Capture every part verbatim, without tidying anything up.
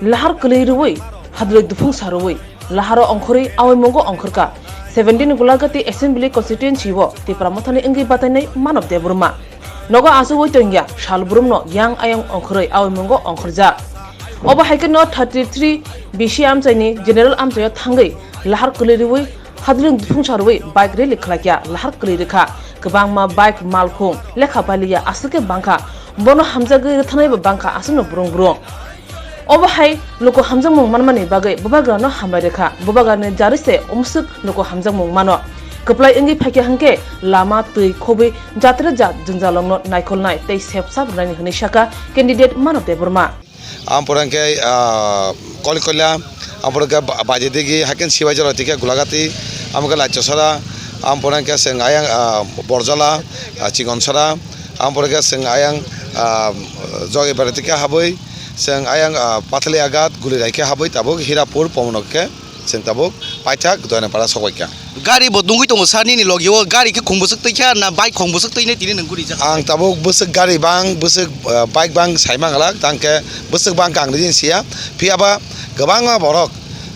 Lahar kwlwi rwui, hadrwi duphung sa rwui, laharo ongkhorwi awi mungo ongkhorkha. Seventeen Gulagati Assembly Constituency o Tipra Mothani wngwi batainai Manob Debbarma. Nogo achugwi tongya sal brumno yang ayang ongkhorwi awi mungo ongkhorjak. Obo hai kheno thirty three B C amchaini general amchaio thangwi lahar kwlwi rwui hadrwi duphung sa rwui bike rally khlaikha, lahar kwlwi rwkha. Kwbangma bike malkhung lekha pailiya aswk khe bangkha. Bono hamjagwi rwthanaibo bangkha aswkno brung brung. Obo hai luku hamjakmung manmani bagwi bubagrano hambai rwkha. Bubagrani jari se umswk luku hamjakmung mano. Kwplai wngwi phaikha hwnkhe lama twi khobwi jatre jat jwngjalrokno naikolnai tei sep sap rwnaini hwnwi sakha candidate Manob Debbarma. Ampore hwnkhe, ah, Kolikoila, ampore hwnkhe ba-, Baidedigi, haikhe Sibaijala tike Gulagati, amo khe Laichosara, ampore hwnkhe chwng ayang, ah, Borjala, ah, Chikonsara, ampore hwnkhe chwng ayang, ah, Jogibari tike habwi, chwng ayang, ah, Pathali Agat, Gulirai khe habwi tabuk Hirapur, Pomno khe. Chwng tabuk paithak Doyanapara sokbaikha. Gari bo dungwi tongo sir nini logi o, gari khe khung bwswk twi kha na bike khung bwswk twi nai tini nwng guri jak? Ang tabuk bwswk gari bang, bwswk, ah, bike bang sai manglak, tang khe bwswk bang kang nini siya. Phiya ba kwbangma borok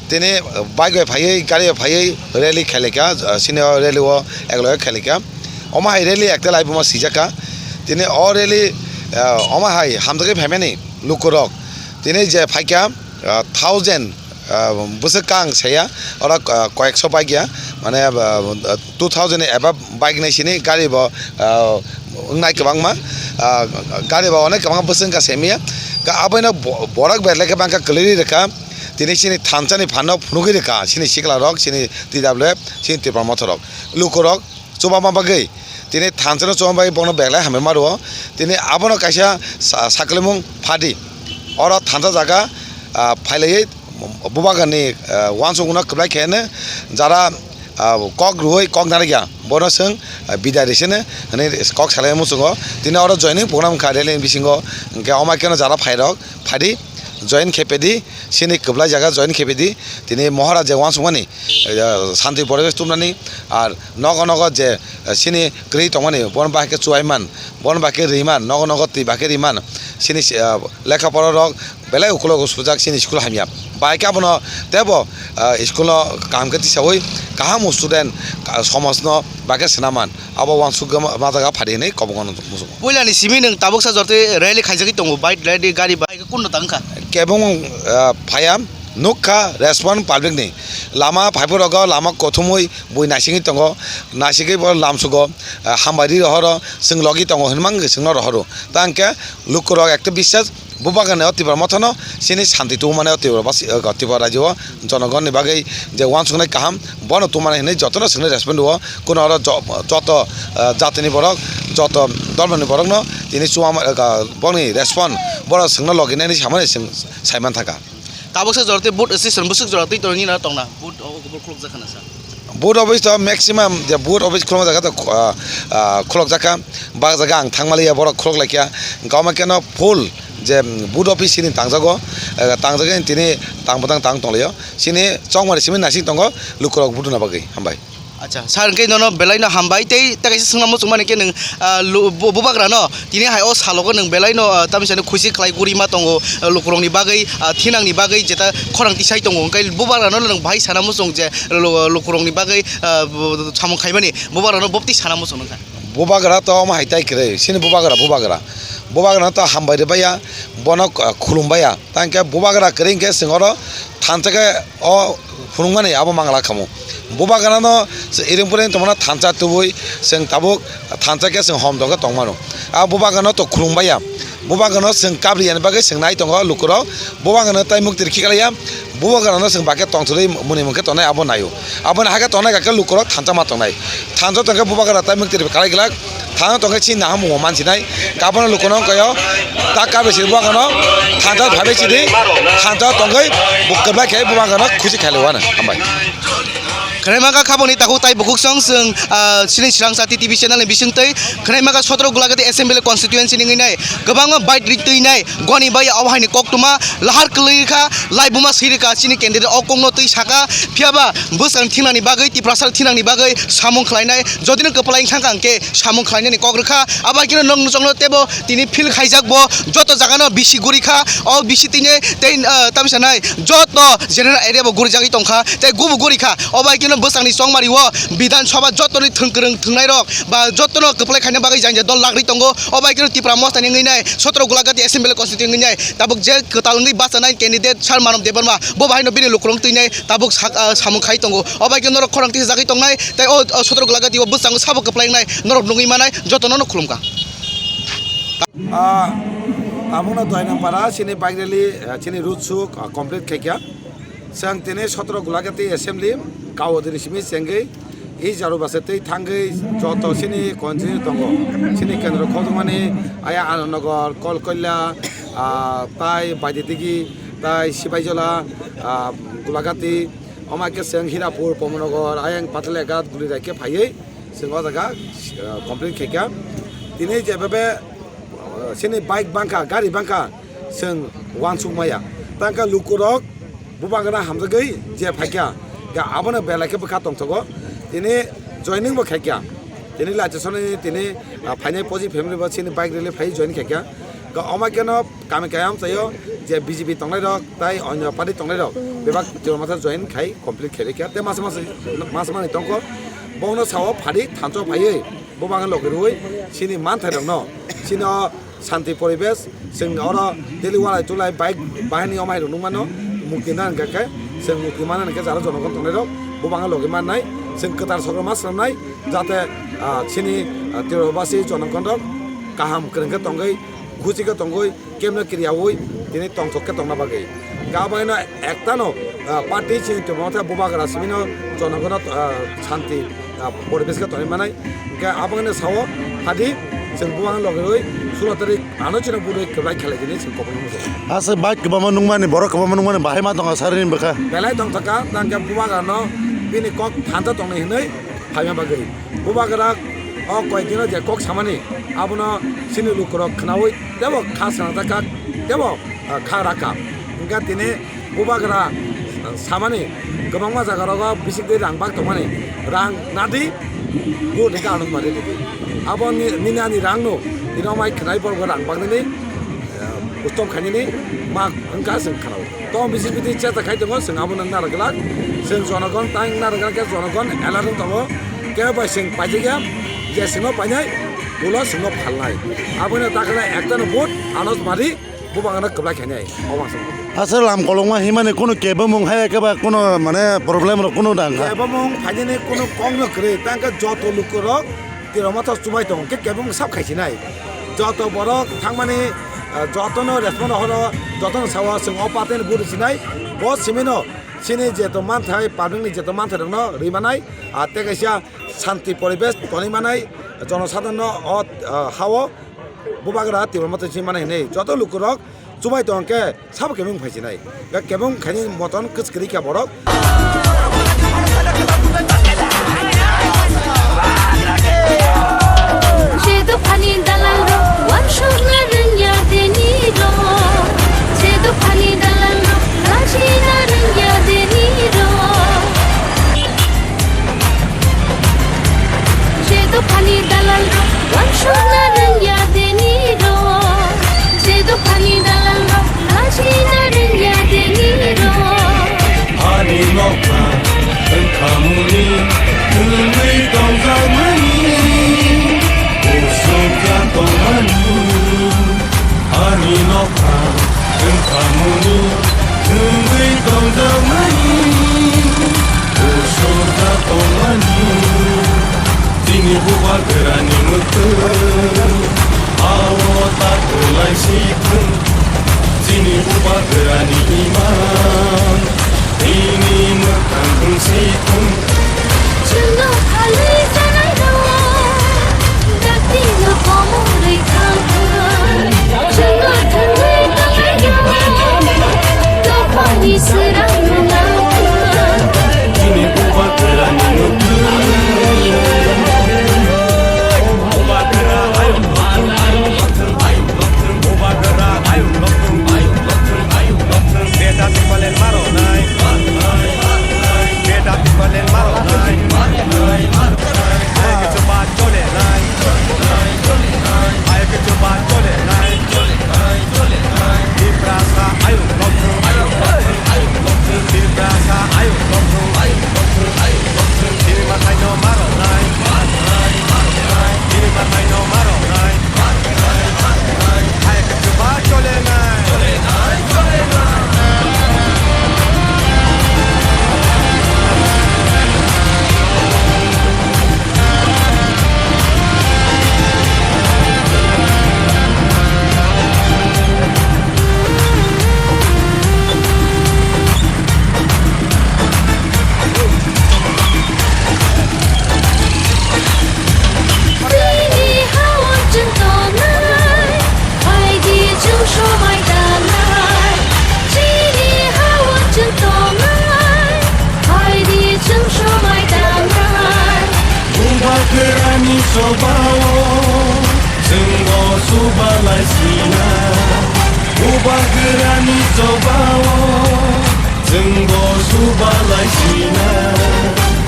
tini bike bai phaiwi, gari bai phaiwi rally khailika, ah, sini o rally o eglog khailika. Omo hai rally ekta lai buma sijak kha. Tini o rally, ah, omo hai hamjagwi phaimani lukurok tini je phaikha, ah, thousand, ah, bwswk kang saya, oro, ah, koyekso bike ya, mane, ah, two thousand ni above bike nai sini gari bo, ah, wngnai kwbangma, ah, gari bo onek kwbangma bwswk wngkha semiya, ka aboino bo-, borok berlai khe bangkha kwlwi rwkha, tini sini thansa ni phan no phunugwi rwkha, sini sikla rok, sini T W F, sini Tipra Motha rok, lukurok, chubama bagwi, tini thansa no chubama bagwi bono belai hambai ma rwo. Tini abono kaisa sa-, saklimung phadi. Oro thansa jaga, ah, phailaiwi bubagrani, ah, uansukmung no kwplai khe hwnwi jara, ah, kok rwui kok narwkya bono chwng, ah, bidai rwsino hwnwi kok salai muchungo. Tini oro joining program wngkha rally ni bisingo, hwnkhe omo khe no jara phairok phadi join khe pedi, sini kwplai jaga join khe pedi. Tini Mohora je uansukmani eh, santi poribesh tumnani, ar nogo nogo je, eh, sini kwrwi tongmani, bon bahai khe chuaiman, bon bahai khe riman, nogo nogo twi bahai khe riman, sini, eh, lekha pora rok belai ukulok sujak sini school hamya. Bahai khe abono tebo, eh, school no kaham khe tisaui kaham student, ka-, somaj no bahai khe swnaman, abo uansuk ma jaga phadi hinwi kobongo muchungo. Puilani simi nwng tabuksa jortwi rally khaijagwi tongo, bike rally, gari bai khe kunno tangkha? Kebong, eh, phaiya. Nukha respond public ni, lama phaiphuru rogo lama kothomwi bui naisingwi tongo, naisigwi bo lamsugo, ah, hambai ri rohoro, chwng logi tongo hwnwi mang chwngno rohoro. Tang khe lukurok ekta biswas bubagrani o Tipra Mothano chini santi tubumani o Tipra basi, o Tipra rajyo o jonogonni bagwi je uansuknai kaham bono tumani hwnwi jotono chwngno respond o, kuno oro jo-, joto, ah, jatini borok, joto dharmani borokno tini chuma, ah, boni respond borok chwngno loginani samani chwng saiman thangkha. Tabuksa jora tei boat station bwswk jora twi tonwi nini aro tongna? Boat o kubur khulukjak khana sa. Boat office to maximum je boat office khulukjak kha to, ah, ah, khulukjak kha. Bak jaga ang thangmaliya borok khuluk laikha. Hwnkhe omo kheno full je boat office sini tangjago. Eh, tangjagwi tini tang bwtang tang tonglaio. Sini chongmani simi naising tongo lukurok boat rwna bagwi. Hambai. Acha, sir, hwnkhe nono belaino hambai tei tei kaisa swngna muchungmani khe nwng, ah, lu-, bu-, bubagrano tini hai o salogo nwng belaino, ah, tamni sani khuisi khlai gurima tongo, ah, lukurokni bagwi, ah, thinangni bagwi jeta khorang tisai tongo, hwnkhe bubagrano nwng bahai sana muchung je lu-, lukurokni bagwi, ah, bu-, samung khaimani bubagrano bopti sana muchung nokha. Bubagra to omo hai tai kwrwi, sini bubagra, bubagra. Bubagrano to hambai rwbaiya, bono, ah, khulumbaiya. Tangkhe bubagra kwrwi hwnkhe chwng oro thansa khe o phunukmani abo mangla khamu. Bubagrano iring pore tongmano thansa tubui chwng tabuk thansa khe chwng hom tongkhe tongmano. A bubagrano to khulumbai ya. Bubagrano chwng kabri yani bagwi chwng nai tongo lukurok. Bubagrano tai muktir khiklaiya. Bubagrano chwng bakhe tongthorwi muni mungkhe tongnai abo naio. Aboni hakhe tongnai kakhe lukurok thansa ma tongnai. Thansa tongkhe bubagra tai muktir kalai glak. Thana tongkhe chini nahamung mansinai. Kabono lukuno wngkhaio. Ta kabe siri bubagrano. Thanta phabe sidi. Thanta tongkhe bukkerbai khe bubagrano khusi khailaiwano. Hambai. Khwnaima kha khaboni takhuk tai bukhuk song chwng, ah, chini Srang Chati T V channel ni bisingtwi khwnaima kha sotro Gulagati Assembly Constituency ni wngwi nai kwbangma bike rik twi nai goni bai o haini koktwma lahar kwlwi kha, laibuma swi rwkha chini candidate o kokno twi saka, phiyaba bwsang thinani bagwi, Tiprasa thinani bagwi samung khlainai, jodi no kwplai wngkha hwnkhe samung khlainani kok rwkha, abo hai kheno nwng chwngno teibo tini field khaijak bo, joto jaga no bisi guri kha, o bisi tini tei, ah, tamsa nai joto general area bo guri jagwi tongkha, tei gubu guri kha, o bai kheno bwsangni chongmari o Bidhan Sabha joto ni thwng kwrwng thwngnai rok ba joto no kwplai khaina bagwi jang ja dol lagri tongo, o bai kheno Tipra motha ni wngwi nai sotro Gulagati Assembly Constituency wngwi nai tabuk je kwtal wngwi bachanai candidate Sir Manav Debbarma bo bahai no bini lukurok twi nai tabuk sak-, ah, samung khai tongo, o bai kheno norok khorang tisa jagwi tongnai tei o, o sotro Gulagati o bwskango sabo kwplai wngnai norok nugwi manai joto no no khulumkha. Ah, tabukno Doinam para chini bike rally, ah, chini road show, ah, complete khaikha. Chwng tini sotro Gulagati Assembly Kawadiri simi chengwi i jaru basa tei thangwi joto chini constituency tongo. Chini kendro khobjakmani aya Anandnagar, Kolkoila, ah, tai Baididigi, tai Sibaijola, ah, Gulagati, omo hai khe chwng Hirapur, Pomnagar, ayang Pathalaghat, Guliraj khe phaiwi chwng o jaga, ah, complete khaikha. Tini je bebe, ah, chini bike bangkha, gari bangkha, chwng uansuk maya. Tangkha lukurok bubagra hamjagwi je phaikha, ga abono belai khe bwkha tongthogo. Tini joining bo khaikha. Tini lachisorni tini, ah, phainai poji family bo chini bike rally phai join khaikha. Ga omo keno kami kayam chayo je B J P tongnai rok tai onyo party tongnai rok bebak Tipra Motha join khai complete khairikha. Tei masa masa, masa mani tongkho bongno sao phadi thancho phaiwi bubagra logi rwi chini manthai rokno chini o shanti poribesh, chwng oro daily walai tulai bike bahai ni omai rok nukmano, mukti na hwnkhe khe chwng mukti mana hwnkhe jaro jonogon tongnai rok bubagra logi mannai, chwng kwtal sokrokma swnamnai, jate, ah, chini, ah, Tipra basi jonogon rok kaham kwrwng khe tongwi, khusi khe tongwi, kebno kiriyawi tini tongthok khe tongna bagwi. Ga bagwino ektano, ah, party chini Tipra Motha bubagra simino jonogono, ah, shanti, ah, poribesh khe tonwi manai. Hwnkhe aboni sao phadi chwng bubagra logi rwi sulo tarik ano chini budui kwplai khelai dini chwng kokno muchung. Asa bike kwbangma nukmani, borok kwbangma nukmani bahai ma tongo sarini bwkha. Belai tongthokha, tangkhe bubagrano bini kok thansa tongnai hwnwi phaima bagwi. Bubagra o koi dino je kok samani, abono chini lukurok khnaui tebo kha swnamjakha, tebo, ah, kha rakha. Hwnkhe tini bubagra, ah, samani kwbangma jaga rogo bisik de rang bak tongmani, rang nadi, vote hwnkhe ano mari ridi. Abo ni, nini ani rang no, tini omai khnai borok rang bak nini, ah, ustom khainini ma wngkha chwng khnao. Tong bisi biti cheta khai tongo, chwng abono narwk glak. Chwng jonogon tang narwk glak khe jonogon alert wng tongo. Kebo bai chwng paijak ya, je chwngno painai, ulo chwngno phalnai. Abono takle ektano vote, ano mari, bubangno kwplai khainai. Obo ang sago. Aswk lam kolokma himani kunu kebomung hai khe ba kunu mane problem rok kunu dang kha. Kebomung phainani kunu kok no kwrwi, tang khe joto lukurok Tipra Motha chubai tongo, khe kebomung sab khaisinai. Joto borok thangmani, ah, jotono respond rohoro, jotono sao chwng o party ni vote sinai, bo simino chini jeto manthai, public ni jeto manthai rokno rwi manai, ah, tei kaisa shanti poribesh tonwi manai, jonosadharno o, ah, hao bubagra Tipra Motha si manai hinwi joto lukurok chubai tong khe sabo kebeng phaisinai. Ga kebeng khaini moton kwchwkri kha borok. Je dophani dalangrok wansukna rwngya deni rok. Je dophani dalangrok rajina rwngya deni rok. Je dophani dalangrok wansukna rwngya deni rok. Je dophani dalangrok rajina rwngya deni rok. Ani nokha wngkhamuni wngwi tongjakmani usukjak tongmani. Ani nokha wngkhamuni Chobao chwngbo chubalai sina, bubagrani chobao chwngbo chubalai sina.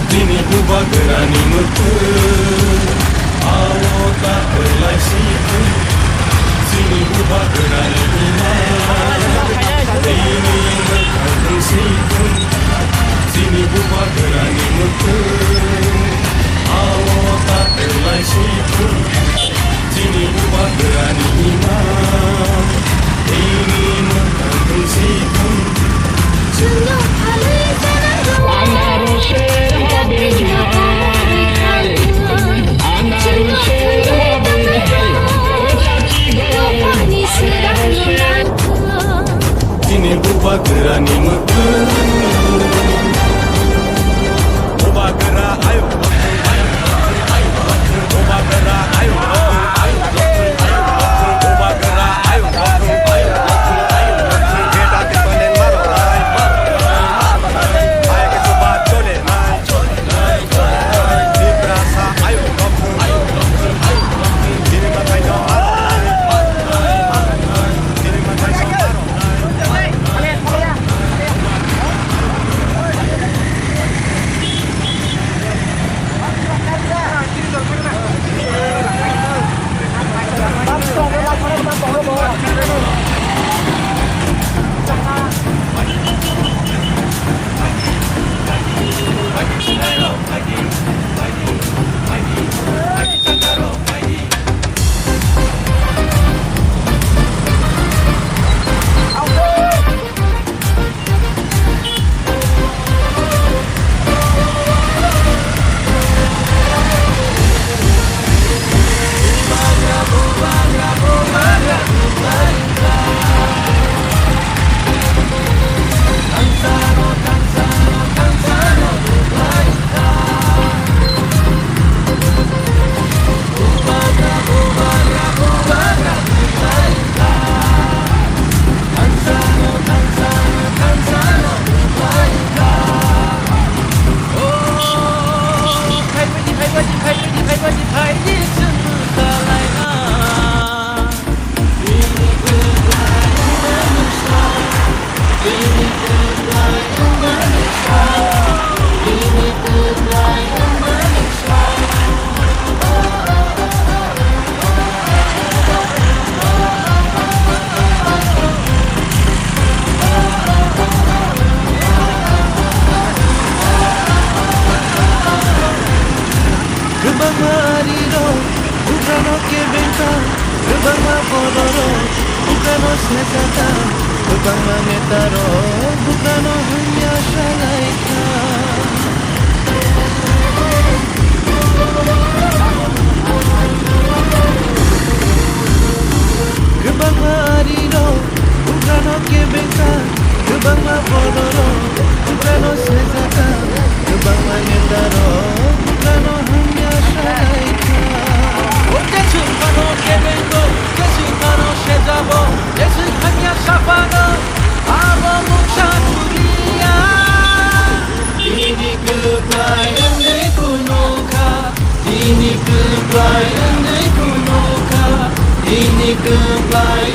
Chini bubagrani mwkhwng ao ta kwlai si thung, chini bubagrani ima, chini mwkhwng si thung. Chini bubagrani mwkhwng ao ta kwlai si thung. Chini bubagrani ima, chini mwkhwng si thung. Chini bubagrani mwkhwng. Bubagra ayo. Bubagra ayo. Bubagra ayo. Kwbangma arirok bukrano kebengkha, kwbangma bodorok bukrano sejata, kwbangma netarok bukrano hamya salaikha. Kwbangma arirok bukrano kebengkha, kwbangma bodorok bukrano sejata, kwbangma netarok bukrano hamya salaikha. O jeswk phano kebengo, jeswk phano sejabo, jeswk hamya saphano abo mungsa chuliya. Bini kwplai wngwi phunukha, bini kwplai wngwi phunukha, bini kwplai